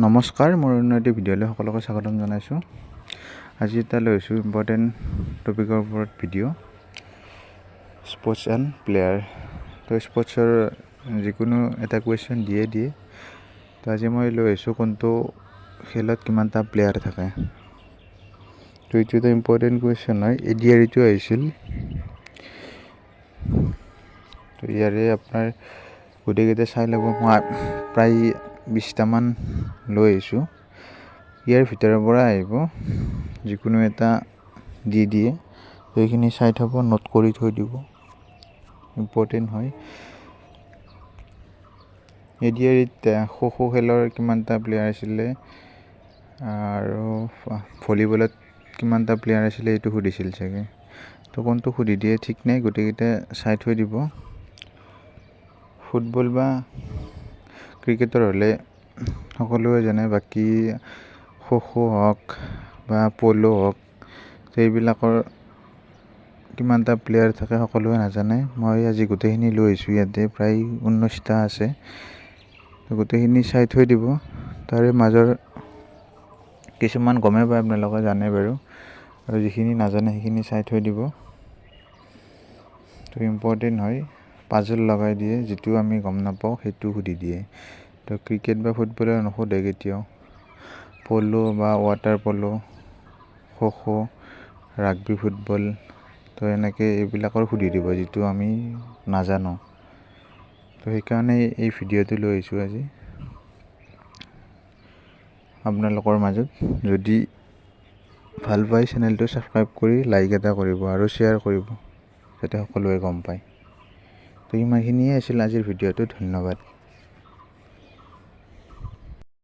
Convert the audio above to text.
নমস্কাৰ, মোৰ অন্য এটি ভিডিঅ'লৈ সকলোকে স্বাগতম জনাইছোঁ। আজি এটা লৈ আহিছোঁ ইম্পৰ্টেণ্ট টপিকৰ ওপৰত ভিডিঅ', স্পৰ্টছ এণ্ড প্লেয়াৰ। তো স্পৰ্টছৰ যিকোনো এটা কুৱেশ্যন দিয়ে দিয়ে। তো আজি মই লৈ আহিছোঁ কোনটো খেলত কিমানটা প্লেয়াৰ থাকে। তো এইটো এটা ইম্পৰ্টেণ্ট কুৱেশ্যন হয়, এ ডি আৰ ইটো আহিছিল। তো ইয়াৰে আপোনাৰ গোটেইকেইটা চাই ল'ব, মই প্ৰায় 20টামান লৈ আহিছোঁ। ইয়াৰ ভিতৰৰ পৰা আহিব, যিকোনো এটা দি দিয়ে। সেইখিনি চাই থ'ব, নোট কৰি থৈ দিব, ইম্পৰ্টেণ্ট হয়। এ ডি আৰ ইত খো খো খেলৰ কিমানটা প্লেয়াৰ আছিলে আৰু ভলীবলত কিমানটা প্লেয়াৰ আছিলে এইটো সুধিছিল চাগে। তো কোনটো সুধি দিয়ে ঠিক নাই, গোটেইকেইটা চাই থৈ দিব। ফুটবল বা ক্ৰিকেটৰ হ'লে সকলোৱে জানে, বাকী খো খো হওক বা প'ল' হওক, সেইবিলাকৰ কিমানটা প্লেয়াৰ থাকে সকলোৱে নাজানে। মই আজি গোটেইখিনি লৈ আহিছোঁ, ইয়াতে প্ৰায় 19টা আছে। গোটেইখিনি চাই থৈ দিব। তাৰে মাজৰ কিছুমান গমেই পায় আপোনালোকে জানে বাৰু, আৰু যিখিনি নাজানে সেইখিনি চাই থৈ দিব। তো ইম্পৰ্টেণ্ট হয়, পাজল লগাই দিয়ে, যিটো আমি গম নাপাওঁ সেইটো সুধি দিয়ে। তো ক্ৰিকেট বা ফুটবলৰ নুসুধে কেতিয়াও। প'ল' বা water polo', kho kho, rugby football, তো এনেকৈ এইবিলাকৰ সুধি দিব যিটো আমি নাজানো। তো সেইকাৰণে এই ভিডিঅ'টো লৈ আহিছোঁ আজি আপোনালোকৰ মাজত। যদি ভাল পায় চেনেলটো ছাবস্ক্ৰাইব কৰি লাইক এটা কৰিব আৰু শ্বেয়াৰ কৰিব, যাতে সকলোৱে গম পায়। তো ইমানখিনিয়ে আছিল আজিৰ ভিডিঅ'টো, ধন্যবাদ।